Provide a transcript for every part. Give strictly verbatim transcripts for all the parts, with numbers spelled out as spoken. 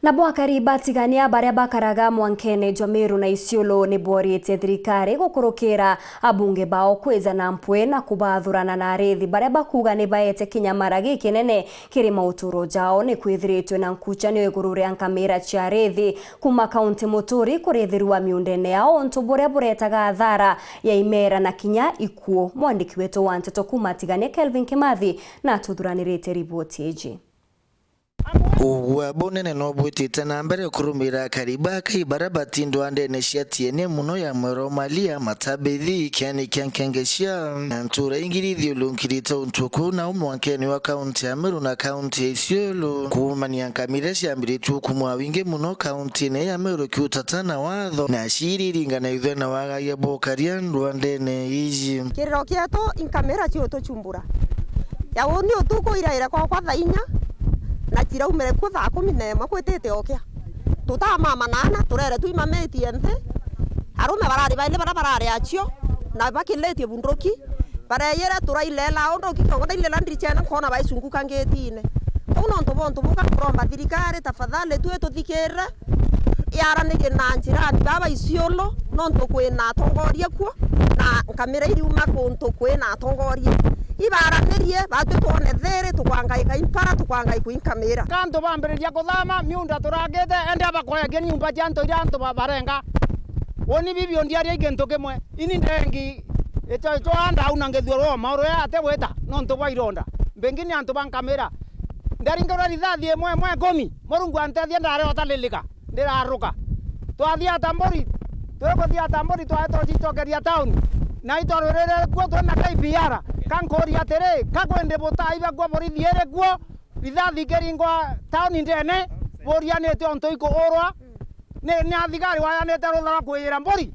Nabo akari ba Tigania baria bakaraga mwankene jwa Meru na Isiolo ni boorite thirikari gukurukira abunge bao kwija na mpwi na kubathurana na arithi baria bakuuga ni baete kinyamara gikinene kiri mauturo jao. Ni kwithiritwe na nkuchanio iguru ria nkamira cia arithi kuuma kaunti muturi kurithirua miundene yao, untu buria buretaga athara ya imera na kinya ikuo. Mwandiki wetu wa nteto kuuma Tigania, Kelvin Kimathi, na atuthuranirite riboti iji. Ugwa bunene no bwitite na mbere kurumira akari ba Kai baria batindwa ndene cia T N A muno ya Mwero Malia, Matabithi, kiani kia Nkengecia, na ntura ingi ithiurunkirite untu kuu na umwe wa nkeni wa kaunti ya Meru na kaunti ya Isiolo. Kuumania nkamira ciambiritie kumwa wingi muno kaunti-ini ya Meru kiutata na watho, na ciriringa na ithwe na wagagia bokaria ndwa ndene iji. Kiriro kietu inkamira ciutuchumbura. Ya uni utuku iraire kwakwa thaa inya, na ciraumire kuo thaa kumi na imwe kwitite okia. Tutamama naana, turere twimamitie nthi. Arume barari baili baria barari acio, na bakilitie bunduki, bareyire turailela unduki kiongo ndailela ndirichene nkona baisunguka ngitine. Uu nontu bwa untu buka nkuromba thirikari, tafadhali tu ituthikirire, yaranirie na njirani baba Isiolo, nontu kwina atongoria kuo, na nkamira iriuma kuntu kwina atongoria. Ibaranirie, batwi twone thiri, tukwangaika impara, tukwangaikwa inkamira. Ka antu bambiriria kuthama, miunda turangite, ende abakoyagia nyumba cia antu iria antu ba-, barenga. Uni bibi undiaria i gintu kimwe, ini ndengi icho, icho anda au na ngithua rwa mauru ya ate gwita, nontu bwa ironda. Mbingi ni antu ba nkamira. Ndaringirwa rithathi imwe imwe ikumi, Murungu antethia ndareota lilika, ndiraruka. Twathia Tamburi, twikuthia Tamburi twaetwo cicokeria tauni, na itwarwirire kuo twina K P R, kankuria atiri, ka kwindi butai bakwa borithi iri kuo, rithathi ikiringwa tauni ndene, burianite untu ikuurwa, ni, ni athigari wayanite rutha rwa kwiyira mburi,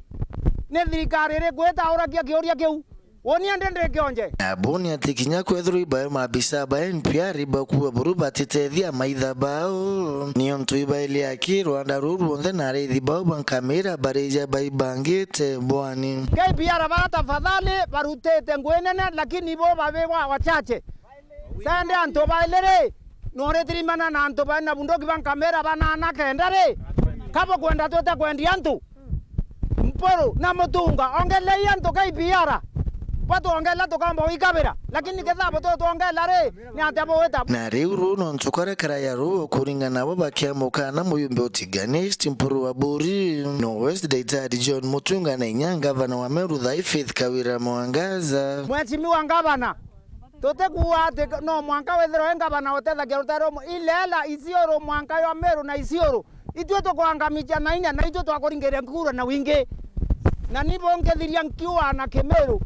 ni thirikari iriku itauragia kiuria kiu? Woni ende ndi kionje. Na boni ati kinya kwethirwa ibae maabisa ba N P R ibakua buru batitethia maitha bao. Niontu ibaile aki rwanda ruu rwonthe na arithi bao ba nkamira barija baibangite bwani. K P R bara tafadhali barutite ngui nene, lakini bo babi wa wachache. Sende antu baili ri, noritirimana na antu baina bunduki ba nkamira banana kenda ri, ka bukwenda twite kwendia antu? Mpuru na Mutunga, ongelei antu K P R. Batwongela tukaomba gwikabira, lakini ketha bututwongela ri, ni atia bugwita? Na riu ruu nontu karekara ya ruu kuringana nabo bakiamuka na muyumbe utigani East Mpuru wa Buri, no West Daitari John Mutunga na inya ngavana wa Meru thaa ii Faith Kawira Mwangaza. Mheshimiwa Ngavana, tutikuuga ati no mwanka withirwe wi ngavana utethagia rutere rumwe. Ilela, Isiolo, mwanka jwa Meru na Isiolo, ithui tukwangamicha na inya, na ithui twakuringiria nkura na wingi. Na ni bungithiria nkiuga na Kimiru,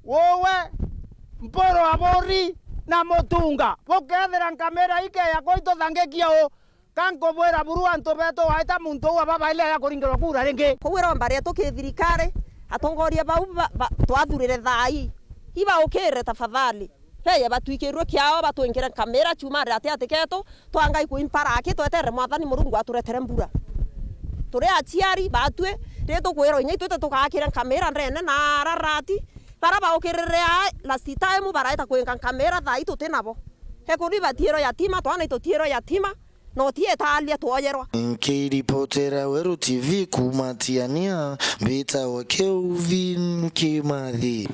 uwe, Mpuru wa Buri na Mutunga, bukethira nkamira ikeya kuu ituthangikia u? Ka nkubwira buru antu betu waita muntu uu ababaile aja kuringirwa kura ringi. Kuu iromba rietu ki thirikari, atongoria bau ba, ba, twathurire thaa ii, ibaukirire tafadhali. Beye batwikirue kiao, batwingire nkamira, chuma ati ati ketu, twangai kuimpara aki, tweterere Mwathani Murungu aturetere mbura. Turi aciari batwi, ri tukwirwa inya itwite tugaakire nkamira ndene na ararati, bara baukirire aa last time baraeta kwinga nkamira thaa ii tuti nabo. Ekuru ibatiirwe yatima, twana itutiirwe yatima, na utietalia twoyerwa. Nkiripotera Weru T V kuuma Tiania, mbitawa Kelvin Kimathi.